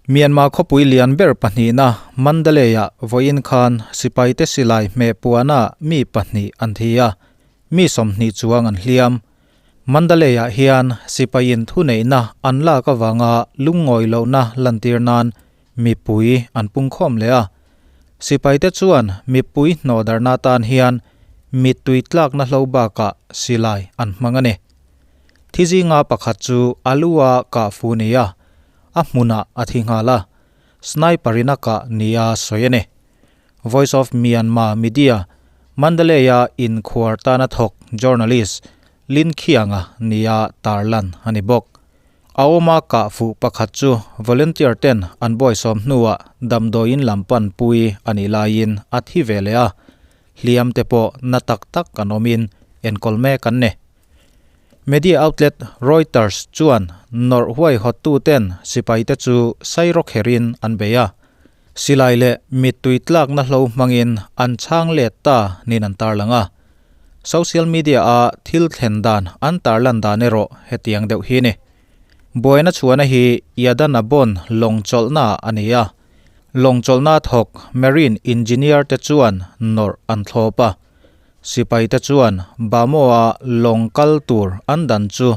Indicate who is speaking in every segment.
Speaker 1: Myanmar khawpui lian ber pahnihna Mandalay-ah vawiin khan sipaite silai hmeh puanah mi pahnih an thi a, mi 20 chuang an hliam. Mandalay-ah hian sipaiin thuneihna an lak avanga lungngawi lohna lantir nan mipui an pungkhawm leh a. Sipaite chuan mipui hnawhdarhna atan hian mittui tlakna hlo bakah silai an hmang a ni. Thi zinga pakhat chu a lu-a kah fu ni a. A hmunah a thi nghal a, sniper in a kah nia sawi a ni. Voice of Myanmar Media, Mandalay-a inkhuar tana thawk journalist Lin Khianga nia tarlan a ni bawk. A awma kah fuh pakhat chu volunteer ten an bawisawm hnuah damdawiin lam pan pui a nih laiin a thi ve leh a, hliam te pawh na tak tak an awmin enkawl mek an ni. Media outlet Reuters chuan nawrh huaihawttuten sipaite chu sairawkherin an bei a, silai leh mittui tlakna hlo hmangin an chhang let ta niin an tarlang a. Social media-a thil thlen dan an tarlan dan erawh hetiang deuh hi a ni. Buaina chhuahna hi Yadanabon lawng chawlhna a ni a, lawng chawlhna thawk marine engineer te chuan nawrh an thlawp a. Sipaite chuan Bamo-a lawng kal tur an dan chu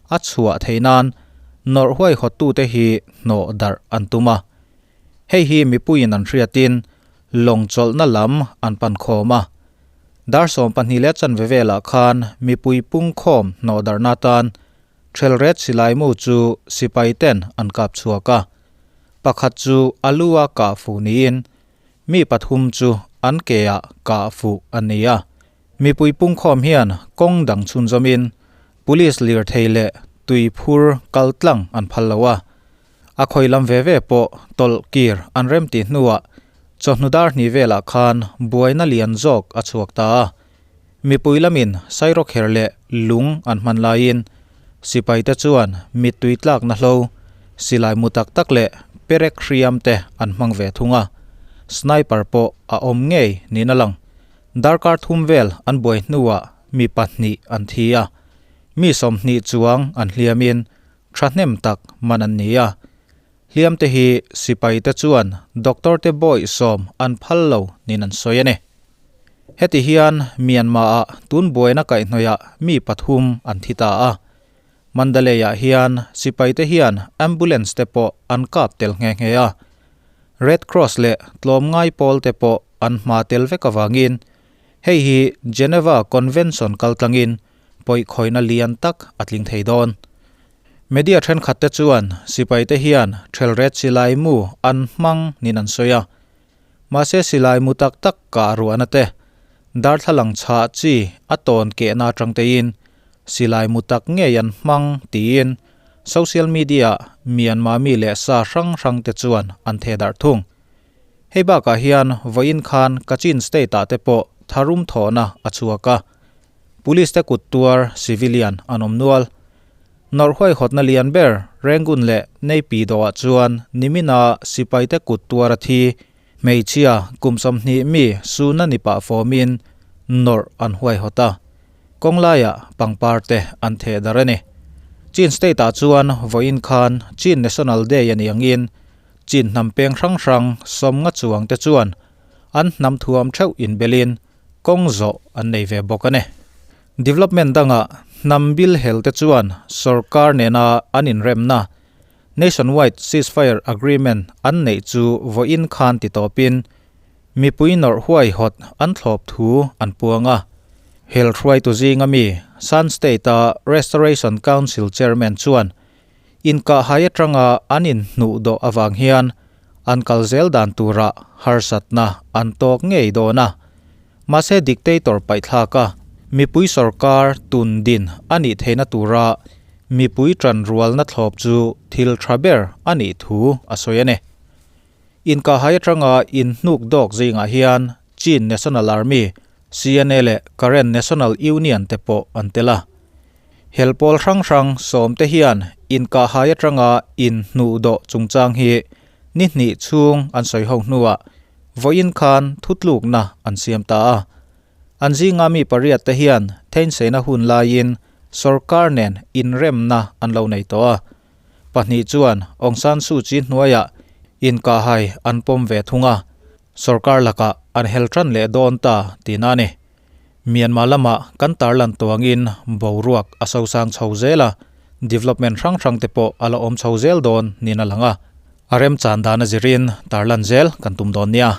Speaker 1: a chhuah theih nan nawrh huaihawttute hi hnawh darh an tum a. Hei hi mipuiin an hriatin lawng chawlhna lam an pan khawm a. Dar 24 velah khan mipui pungkhawm hnawh darhna atan Thelret silaimu chu sipaiten an kap chhuak a. Pakhat chu a lu-a kah fuh niin Mi pathum chu an ke ah kah fuh a ni a. Mipui pungkhawm hian kawng dang chhunzawmin Police lirthei leh tui phur kal tlang an phal lo a. A khawi lam ve ve pawh tawlh kir an rem tih hnuah chawhnu dar hnih velah khan buaina lian zawk a chhuak ta a. Mipui lamin sairawkher leh lung an hman laiin sipaite chuan mittui tlakna hlo, silai mu tak tak leh perek hriam te an hmang ve thung a, sniper pawh a awm ngei niin a lang. Darkar thum vel an buai hnuah mi pahnih an thi a, mi 20 chuang an hliamin thahnem tak man an ni a. Hliamte hi sipaite chuan doctor te bawih sawm an phal lo niin an sawi a ni. Heti hian Myanmar-ah tun buaina kaihhnawihah mi pathum an thi ta a. Mandalay-ah hian sipaite hian ambulance te pawh an kap tel nghe nghe a. Red Cross leh tlawmngai pawl te pawh an hma tel vek avangin hei hi Geneva Convention kaltlangin pawikhawihna lian tak a tling thei dawn. Media thenkhat te chuan sipaite hian thelret silai mu an hmang niin an sawi a. Mahse silai mu tak tak kah ruahna te, darthlalang chhah chi a tawn kehna atang tein silai mu tak ngei an hmang tiin social media ah Myanmar mi leh sa hrang hrang te chuan an theh darh thung. Hei bakah hian vawiin khan Kachin state ah te pawh tharum thawhna a chhuak a. Police te kut tuar civilian an awm nual. Nawrh huaihawtna lian ber Rangoon leh Naypyidaw ah chuan nimina sipaite kut tuar a thi. Hmeichhia kum 20 mi suna ni pah fawmin nawrh an huaihawt a. Kawng laiah pangpar te an theh darh a ni. Chin state ah chuan vawiin khan Chin National Day a ni angin Chin hnam peng hrang hrang 50 chuang te chuan an hnam thuam theuh inbelin kawng zawh an nei ve bawk a ni. Development dangah hnam bil hel te chuan sorkar nena an inremna Nationwide Ceasefire Agreement an neih chu vawiin khan ti tawpin mipui nawrh huaihawt an thlawp thu an puang a. Hel hruaitu zinga mi Shan State-a Restoration Council Chairman chuan inkahhai atanga an inhnuh dawh avang hian an kal zel dan turah harsatna an tawk ngei dawn a. Mahse dictator paihthlak a, mipui sorkar tun din a nih theihna tura mipui tan rualna thlawp chu thil tha ber a nih thu a sawi a ni. Inkahhai atanga inhnuk dawk zingah hian Chin National Army, CNA leh Karen National Union te pawh an tel a. Hel pawl hrang hrang sawmte hian inkahhai atanga inhnuhdawh chungchang hi ni hnih chhung an sawi ho hnuah vawiin khan thutlukna an siam ta a. An zinga mi pariat te hian theinseina hun laiin sorkar nen inremna an lo nei tawh a. Pahnih chuan Aung San Suu Kyi hnuaiah Inkahhai an pawm ve thung a, sorkar lakah an hel tan leh dawn ta tihna a ni. Myanmar lamah kan tarlan tuangin boruak a sosang chho zel a, development hrang hrang te pawh a la awm chho zel dawn niin a lang a, a remchan dan a zirin tarlan zel kan tum dawn nia.